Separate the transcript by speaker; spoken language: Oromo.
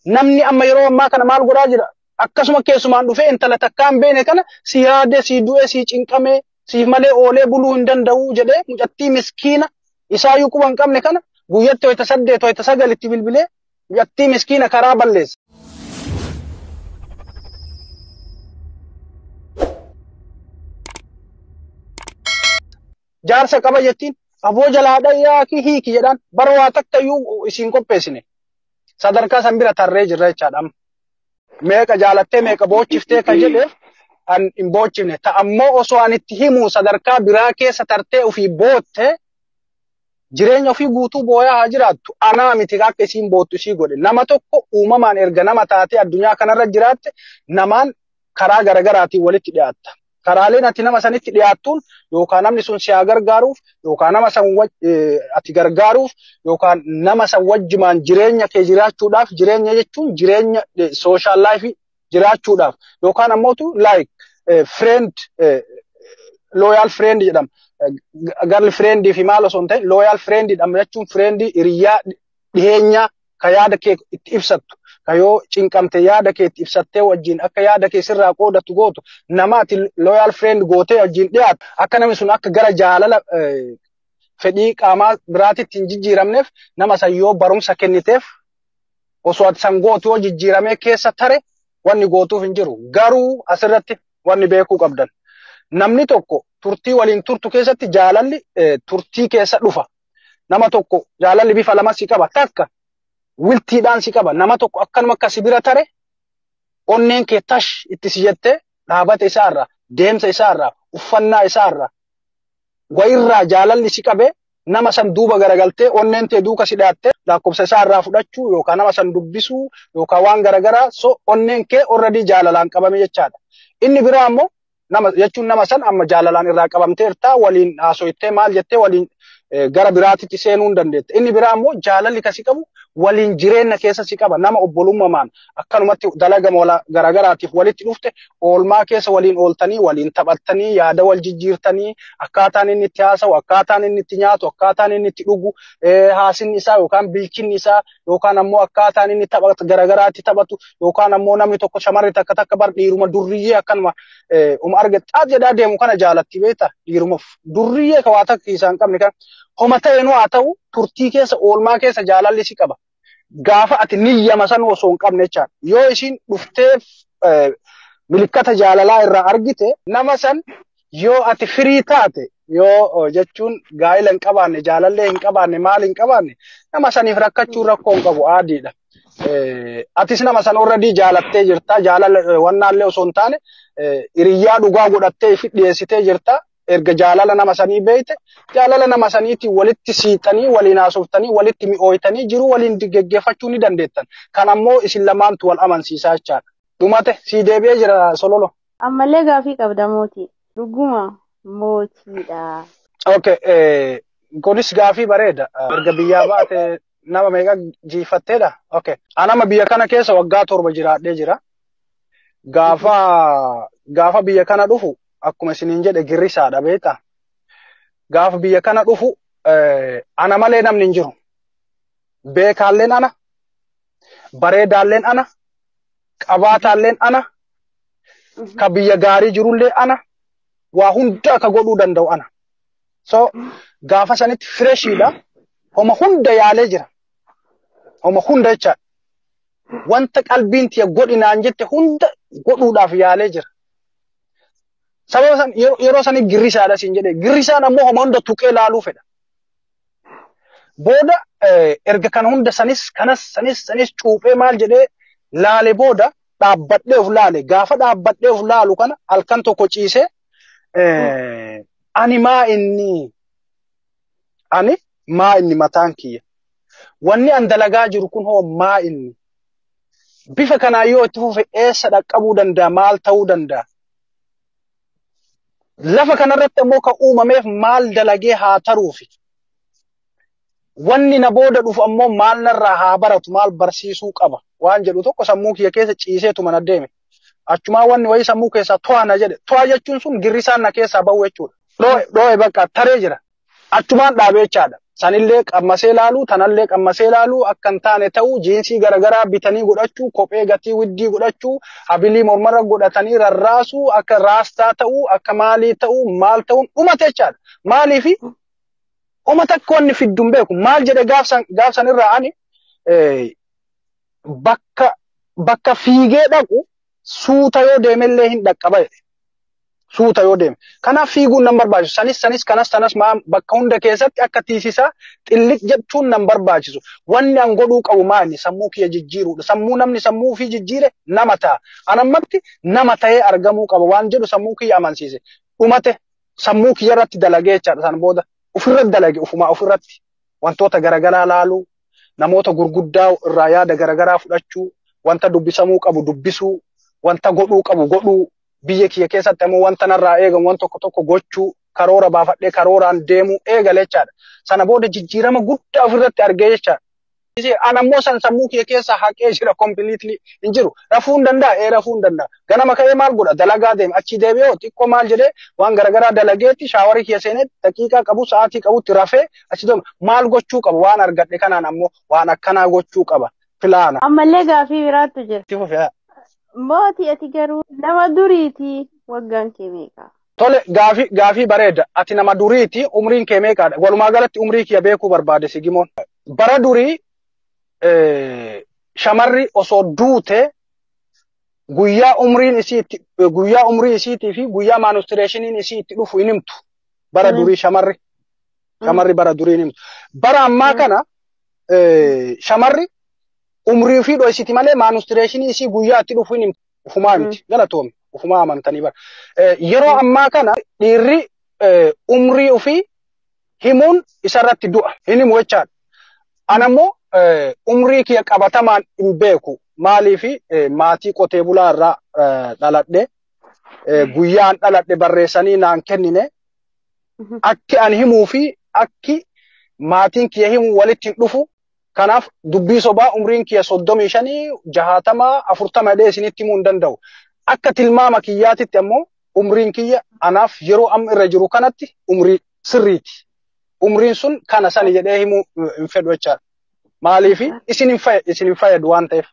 Speaker 1: Namni amma yeroo ammaa kana maal godhaa jira? Akkasuma keessumaan dhufee intala takkaan beene kana si yaade, si du'e, si cinqame, siif malee oolee buluu hin danda'u jedhee mucattii miskiina isaayyuu quba hin qabne kana guyyatti wayita 8 wayita 9 itti bilbilee mucattii miskiina karaa balleessa. Jaarsa qaba jettiin aboo jalaa dhayyaa ki hiiki jedhaan bara waa takka iyyuu isiin qopheessine. Sadarkaa san bira tarree jirra jechaadha amma. Meeqa jaalattee meeqa boochiftee kan jedheef an hin boochifne. Ta ammoo osoo an itti himu sadarkaa biraa keessa tartee ofii bootte jireenya ofii guutuu booyaa haa jiraattu. Anaa miti akka isiin boottu isii godhe. Nama tokko uumamaan erga nama taatee addunyaa kanarra jiraatte namaan karaa garagaraatiin walitti dhiyaatta. Karaaleen ati nama sanitti dhiyaattuun yookaan namni sun si haa gargaaruuf yookaan nama san ati gargaaruuf yookaan nama san wajjumaan jireenya kee jiraachuudhaaf, jireenya jechuun jireenya social life jiraachuudhaaf, yookaan ammootu like friend, loyal friend jedhama. Girl friend fi maal osoo hin ta'in loyal friend jedhama jechuun friend hiriyaa dhiheenyaa ka yaada kee itti ibsattu, ka yoo cinqamte yaada kee itti ibsattee wajjin akka yaada kee sirraa qoodattu gootu, nama ati loyal friend gootee wajjin dhiyaatu akka namni sun akka gara jaalala fedhii qaamaa biraatitti hin jijjiiramneef nama san yoo barumsa kenniteef, osoo ati san gootu yoo jijjiiramee keessa tare wanni gootuuf hin jiru. Garuu asirratti wanni beekuu qabdan. Namni tokko turtii waliin turtu keessatti jaalalli turtii keessa dhufa. Nama tokko jaalalli bifa lama si qaba. Takka wiltiidhaan si qaba. Nama tokko akkanuma akka si bira tare onneen kee tash itti si jettee dhaabata isaarraa, deemsa isaarraa, uffannaa isaarraa, wayirraa jaalalli si qabee nama san duuba garagaltee onneen tee duuka si dhaattee lakkoofsa isaarraa fudhachuu yookaan nama san dubbisuu yookaan waan garagaraa, so onneen kee already jaalalaan qabame jechaadha. Inni biraa ammoo nama jechuun nama san amma jaalalaan irraa qabamteertaa, waliin haasoittee maal jettee waliin gara biraatitti seenuu hin dandeette. Inni biraa ammoo jaalalli kasi qabu waliin jireenya keessa si qaba. Nama obbolummaan akkanumatti dalaga garagaraatiif walitti dhufte, oolmaa keessa waliin ooltanii, waliin taphattanii, yaada wal jijjiirtanii, akkaataan inni itti haasa'u, akkaataan inni itti nyaatu, akkaataan inni itti dhugu, haasinni isaa yookaan bilchinni isaa yookaan ammoo akkaataan inni tapha garagaraatti taphatu, yookaan ammoo namni tokko shamarri takka takka bar dhiiruma durriyyee akkanuma uma arge xaaf jedhaa deemu kana jaalatti beekta, dhiiruma durriyyee ka waa takka isaan qabne kan homa ta'eenuu haa ta'u turtii keessa oolmaa keessa jaalalli si qaba. Gaafa ati niyyama san osoo hin qabne jechaadha. Yoo ishiin dhuftee milikkata jaalalaa irraa argite nama san, yoo ati firii taate, yoo jechuun gaa'ela hin qabaanne, jaalallee hin qabaanne, maal hin qabaanne, nama saniif rakkachuun rakkoo hin qabu, aadiidha. Atis nama san already jaalattee jirta, jaalala wannaallee osoo hin taane hiriyyaa dhugaa godhattee ifi dhiyeessitee jirta. Erga jaalala nama sanii beeyte, jaalala nama saniitiin walitti siiqanii, waliin haasoftanii, walitti mi'ooytanii jiruu waliin geggeeffachuu ni dandeettan. Kan ammoo isin lamaantu wal amansiisaa jechaadha. Dhumate sii deebi'ee jira, Sololo.
Speaker 2: Ammallee gaafii qabda mootii. Dhuguma mootiidha.
Speaker 1: Okay, kunis gaafii bareeda. Erga biyyaa baate nama meeqa jiifatteedha? Okay. Anama biyya kana keessa waggaa 7 jiraadhee jira. Gaafa biyya kana dhufu akkuma isiniin jedhe girrisaadha beektaa? Gaafa biyya kana dhufu ana malee namni hin jiru. Beekaalleen ana, bareedaalleen ana, qabaataalleen ana, ka biyya gaarii jirullee ana, waa hunda ka godhuu danda'u ana. So gaafa sanitti freshiidha. Homa hunda yaalee jira. Homa hunda jechaadha. Wanta qalbiin tiya godhi naan jette hunda godhuudhaaf yaalee jira. Sababa san yeroo sanii girrisaadha siin jedhe. Girrisaan ammoo homa hunda tuqee laaluu fedha. Booda erga kana hunda sanis kanas sanis sanis cuuphee maal jedhee laale, booda dhaabbadhee of laale. Gaafa dhaabbadhee of laalu kana halkan tokko ciisee, ani maa inni, ani maa inni, mataan kiyya wanni an dalagaa jiru kun hoo maa inni, bifa kanaan yoo itti fufe eessa dhaqqabuu danda'a, maal ta'uu danda'a, lafa kanarratti ammoo kan uumameef maal dalagee haa taruufi, wanni na booda dhufu ammoo maal narraa haa baratu, maal barsiisuu qaba waan jedhu tokko sammuu kiyya keessa ciiseetuma na deeme. Achumaa wanni wayii sammuu keessaa to'a na jedhe. To'a jechuun sun girrisaan na keessaa bahu jechuudha. Dhoo'e, dhoo'e, bakka taree jira. Achumaan dhaabee jechaadha. Sanillee qammasee laaluu, tanallee qammasee laaluu, akka hin taane ta'uu, jiinsii garaagaraa bitanii godhachuu, kophee gatii widdii godhachuu, habilii mormarra godhatanii rarraasuu, akka raastaa ta'uu, akka maalii ta'uu, maal ta'uun dhumate jechaadha. Maaliifi oma takka wanni fiddu hin beeku. Maal jedhe gaafsan irraa ani bakka fiigee dhaqu suuta yoo deemellee hin dhaqqaba jedhe. Suuta yoo deeme. Kanaaf fiiguun nan barbaachisu. Sanis kanas tanas bakka hunda keessatti akka tiisisaa xilliq jechuun nan barbaachisu. Wanni an godhuu qabu maali? Sammuu kiyya jijjiiruudha. Sammuu namni sammuu ofii jijjiire nama ta'a. An ammatti nama ta'ee argamuu qaba waan jedhu sammuu kiyya amansiise. Dhumate sammuu kiyya irratti dalagee jechaadha san booda. Ofirratti dalage ofumaa ofirratti wantoota garaagaraa laaluu, namoota gurguddaa irraa yaada garaagaraa fudhachuu, wanta dubbisamuu qabu dubbisuu, wanta godhuu qabu godhuu, biyya kiyya keessatti ammoo wanta narraa eegamu waan tokko tokko gochuu, karoora baafadhee karooraan deemuu eegale jechaadha. Sana booda jijjiirama guddaa ofirratti argee jechaadha. An ammoo san sammuu kiyya keessa haqee jira completely hin jiru. Rafuu hin danda'a, rafuu hin danda'a. Ganama ka'ee maal godha? Dalagaa deema. Achi deebi'ee xiqqoo maal jedhee waan garaagaraa dalageetti shaawarii kiyya seenee daqiiqaa qabu sa'aatii qabutti rafee achi deema. Maal gochuu qaba? Waan argadhe kanaan ammoo waan akkanaa gochuu qaba. Filaana.
Speaker 2: Ammallee gaafii biraatu jira. Mootii ati garuu nama duriiti waggaan kee meeqa?
Speaker 1: Tole gaafii bareeda. Ati nama duriiti umriin kee meeqaadha? Walumaa galatti umrii kiyya beekuu barbaade Sigimoon. Bara durii shamarri osoo duute guyyaa umriin isii guyyaa umrii isiitii fi guyyaa menstruationiin isii itti dhufu hin himtu. Bara durii shamarri bara durii hin himtu. Bara ammaa kana shamarri umrii ofii dhoysiti malee menstruationii isii guyyaa itti dhufu hin himtu. Ufumaa himti. Galatoome. Ufumaa amantanii bara. Yeroo ammaa kana dhiirri umrii ofii himuun isarratti du'a. Hin himu jechaadha. An ammoo umrii kiyya qabatamaan hin beeku. Maaliifi maatii qotee bulaa irraa dhaladhe guyyaan dhaladhe barreessanii naan kennine akki an himuu fi akki maatiin kiyya himuu walitti hin dhufu. Kanaaf dubbii sobaa umriin kiyya 35, 60, 40 jedhee isinitti himuu hin danda'u. Akka tilmaama kiyyaatitti ammoo umriin kiyya anaaf yeroo amma irra jiru kanatti umrii sirriiti. Umriin sun kana sani jedhee himuu hin fedhu jechaadha. Maaliifi isin hin fayyadu waan ta'eef.